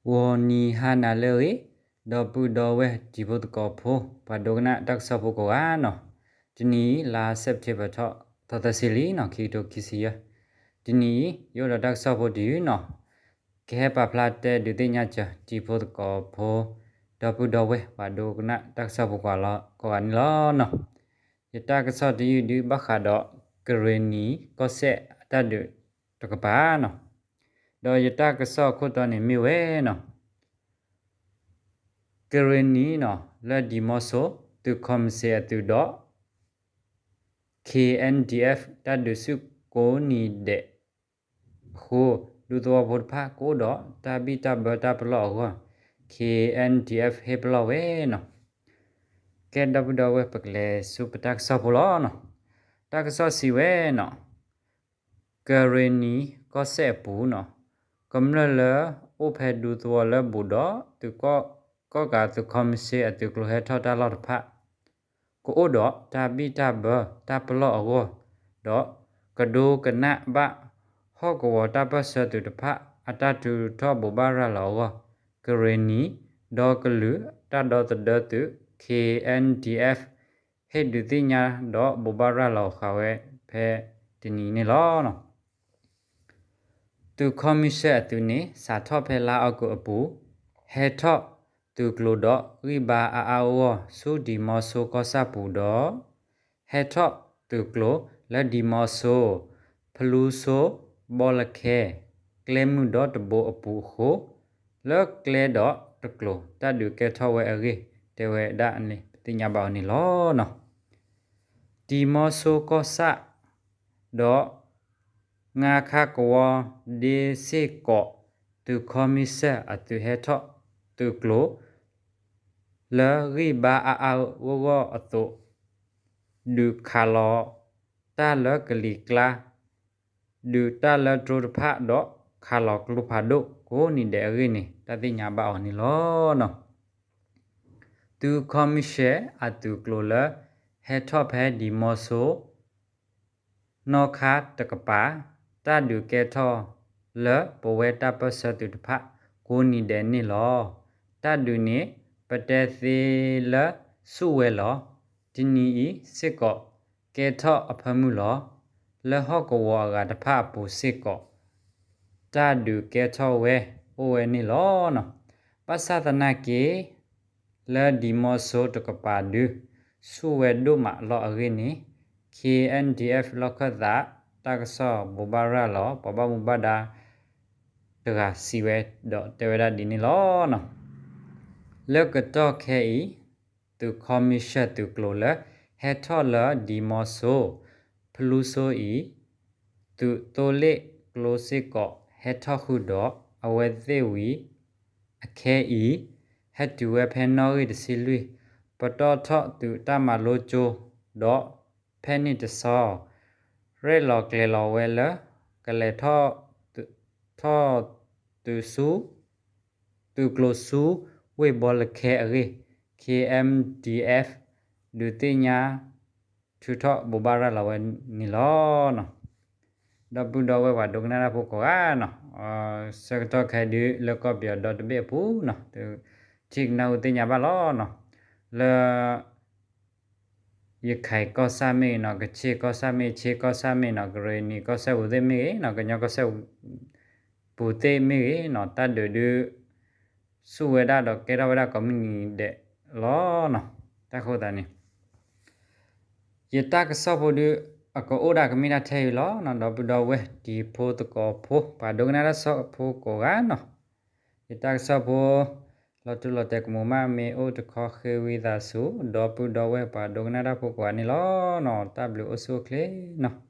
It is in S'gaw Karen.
ဂီၤနံၤဟါနၤလၢအဂ့ၤ, ဒီပုၢ်ဒီဝဲၢ်တံၤဖိသကိးဖိ ပှၤဒိကနၣ်တၢ်ကစီၣ်ဖိကိးဂၤနီၤ, တနံၤအံၤ လါစဲးပထ့ဘၢၣ်ထီၣ် သီသၢဆံလံနီၤ, ခံကထိခံဆံယဲၢ်, တနံၤအံၤ ယအိၣ်ဒီးတၢ်ကစီၣ်ဖိတယုၢ်နီၤ, ကဟဲပာ်ဖျါတဲဒုးသ့ၣ်ညါစၢၤ တံၤဖိသကိးဖိ ဒီပုၢ်ဒီဝဲၢ် ပှၤဒိကနၣ်တၢ်ကစီၣ်ဖိကိးဂၤလီၤ ကိးဂၤန့ၣ်လီၤနီၤ. ယတၢ်ကစီၣ်တယုၢ်ဒုးဘၣ်ဃးဒီး ကရ့ၣ်နံၤကီၢ်စဲၣ်အတၢ်ဒုးတကပၤနီၤ, ဒီးယတၢ်ကစီၣ်အခိၣ်တီန့ၣ်မ့ၢ်ဝဲနီၤ, ကရ့ၣ်နံၤနီၤ လၢဒံၤမီဆိ သုးခီမံၤစ့အသုးဒီး ခ့ၣ်အဲၣ်ၣ်ဒံၣ်အၣ် တၢ်ဒုးဆူၣ်ကိးနံၤဒဲးအဃိ ဒူသဝီဖိတဖၣ်ကအိၣ်ဒီးတၢ်ဘံၣ်တၢ်ဘၢတၢ်ပလီၢ်အဂီၢ် ခ့ၣ်အဲၣ်ၣ်ဒံၣ်အၣ် ဟ့ၣ်ပလီၢ်ဝဲနီၤ. ကဲ ဒီပုၢ်ဒီဝဲၢ် ပကလဲၤဆူပတၢ်ကစီၣ်ဖိလီၤနီၤ. တၢ်ကစီၣ်စံးဝဲနီၤ, ကရ့ၣ်နံၤကီၢ်စဲၣ်အပူၤနီၤ, ကမျၢၢ်လၢအိၣ်ဖဲဒူသဝီလၢဘူးဒီး သုးကီၣ်ကးသုးခီမံၤစ့အသုးကျိၤဟဲထီၣ်တၢ်လီၢ်တဖၣ် ကအိၣ်ဒီးတၢ်ဘံၣ်တၢ်ဘၢတၢ်ပလီၢ်အဂီၢ်, ဒီးကဒိကနၣ်ဘၣ် ဟီၣ်ကဝီၤတၢ်ပၢၢ်ဆၢသုးတဖၣ် အတၢ်ထုးထီၣ်ဘိးဘၣ်ရၤလီၤအဂီၢ်, ကရ့ၣ်နံၤ ဒီကလုာ်တၢ်ဒီသဒၢသုး ခ့ၣ်အဲၣ်ၣ်ဒံၣ်အၣ် ဟ့ၣ်ဒုးသ့ၣ်ညါဒီးဘိးဘၣ်ရၤလီၤဃာ်ဝဲဖဲတနံၤန့ၣ်လီၤ. သုးခီမံၤစ့အသုးန့ၣ် စးထီၣ်ဖဲလါအီကူးအပူၤ ဟဲထီၣ်သုးကျိၤဒီးဂံၢ်ဘါအါအါဂီၢ်ဂီၢ်ဆူဒံၤမီဆိကီၢ်ဆၣ်ပူၤဒီး ဟဲထီၣ်သုးကျိၤလၢဒံၤမီဆိ ဖလူဆိ ဘီလၢခဲ ကျဲမုၢ်ဒီတဘိအပူၤအဃိ လၢကျဲဒီးတကျိၤ တၢ်ဒုးကဲထီၣ်ဝဲအဂ့ၢ် တဲဝဲဒၣ်န့ၣ် ပသ့ၣ်ညါဘၣ်အီၤန့ၣ်လီၤ. ဒံၤမီဆိကီၢ်ဆၣ် ဒီး ငါးခါကဝီၤဒ့စ့ၢ်ကီး သုးခီမံၤစ့အသုးဟဲထီၣ်သုးကျိၤ လၢဂံၢ်ဘါအါအါဂီၢ်ဂီၢ်အသိး ဒုးခးလီၤတၢ်လၢကလံၤကျါ ဒုးတၢ်လၢတြိတဖၣ်ဒီးခးလီၤကျိဖးဒိၣ်ကိးနံၤဒဲးအဂ့ၢ်န့ၣ် တၢ်သ့ၣ်ညါဘၣ်အီၤန့ၣ်လီၤ. သုးခီမံၤစ့အသုးကျိၤလၢဟဲထီၣ်ဖဲဒံၤမီဆိ နီၣ်ခါတကပၤ တၢ်ဒုးကဲထီၣ်လၢပဝဲတၢ်ပၢၢ်ဆၢသုးတဖၣ် ကိးနံၤဒဲးန့ၣ်လီၤ. တၢ်ဒုးန့ၣ် ပတဲသ့လၢဆူၣ်ဝဲလီၤ. တနံၤအံၤစ့ၢ်ကီး ကဲထီၣ်အဖၢမုၢ်လီၤ. လၢဟီၣ်ကဝီၤအဂၤတဖၣ်အပူၤစ့ၢ်ကီး တၢ်ဒုးကဲထီၣ်ဝဲအိၣ်ဝဲန့ၣ်လီၤ. ဘၣ်ဆၣ်သနာ်က့ လၢဒံၤမီဆိတကပၤဒု ဆူၣ်ဝဲဒိၣ်မးလီၤအဂ့ၢ်န့ၣ် ခ့ၣ်အဲၣ်ၣ်ဒံၣ်အၣ် လီၢ်ခၢၣ်သး တၢ်ကစီၣ်ဘိးဘၣ်ရၤလီၤ ပှၤဘၣ်မူဘၣ်ဒါတဂၤစံးဝဲ ဒီးတဲဝဲဒၣ်ဒ်န့ၣ်လီၤ. လၢကတီၢ်ခဲအံၤ သုးခီမံၤစ့သုးကျိၤလၢဟဲထီၣ်လၢဒံၤမီဆိ ဖလူဆိအံၤ သုးသိလ့ၣ်ကျိစ့ၢ်ကီးဟဲထီၣ်ဃုာ်ဒီး အဝဲသ့ၣ်ဝံၤ အခဲအံၤ ဟဲတုၤဝဲဖဲနီၣ်ဂံၢ်တဆံလွံၢ် ပတီၢ်ထီၣ်သုးတၢ်မၤလိကၠိ ဒီးဖဲန့ၣ်တဆီ ရဲၣ်လီၤကျဲၤလီၤဝဲလၢ ကလဲၤထီၣ် ထီၣ်သုးဆူ သုးကျိၤဆူ ဝ့ၢ်ဘီလၢခဲအဂ့ၢ် ခ့ၣ်အဲၣ်ၣ်ဒံၣ်အၣ် ဒုးသ့ၣ်ညါ ထုးထီၣ်ဘိးဘၣ်ရၤလီၤဝဲန့ၣ်လီၤ. ဒီပုၢ်ဒီဝဲၢ်ပှၤဒိကနၣ်တၢ်ဖိကိးဂၤနီၤ, ဆၢကတီၢ်ခဲဒုလၢကီၢ်ပယီၤဒီတဘ့ၣ်အပူၤနီၤ, ထံၣ်ကနၣ်ဟူသ့ၣ်ညါဘၣ်လီၤနီၤ, လၢ ရခၢၣ်ကီၢ်ဆၣ်မ့ၢ်ဂ့ၤနီၤ, ကခ့ၣ်ကီၢ်ဆၣ်မ့ၢ်ဂ့ၤ, ခ့ၣ်ကီၢ်ဆၣ်မ့ၢ်နီၤ, ကရ့ၣ်နံၤကီၢ်ဆၣ်ပူၤသ့ၣ်မ့ၢ်ဂ့ၤနီၤ, ကညီကီၢ်ဆၣ်ပူၤသ့ၣ်မ့ၢ်ဂ့ၤနီၤ, တၢ်ဒုးဒု ဆူၣ်ဝဲဒၣ်ဒီးကဲထီၣ်ဝဲဒၣ်ကိးမုၢ်နံၤဒဲးလီၤနီၤ. တၢ်ဃိသးန့ၣ် ယတၢ်ကစီၣ်ဖိဒု အကအိၣ်ဒၣ်ကမ့ၢ်တၢ်ထဲအံၤလီၤ. ဒီပုၢ်ဒီဝဲၢ်တံၤဖိသကိးဖိ ပှၤဒိကနၣ်တၢ်ကစီၣ်ဖိကိးဂၤနီၤ, ယတၢ်ကစီၣ်ဖိ လီၤတူၢ်လီၤတဲာ်ကမူးမး မ့ၢ်အိၣ်တခီဃ့ဝံသးစူၤ ဒီပုၢ်ဒီဝဲၢ်ပှၤဒိကနၣ်တၢ်ဖိကိးဂၤန့ၣ်လီၤနီၤ. တၢ်ဘျုးအိၣ်ဆူၣ်အိၣ်ချ့နီၤ.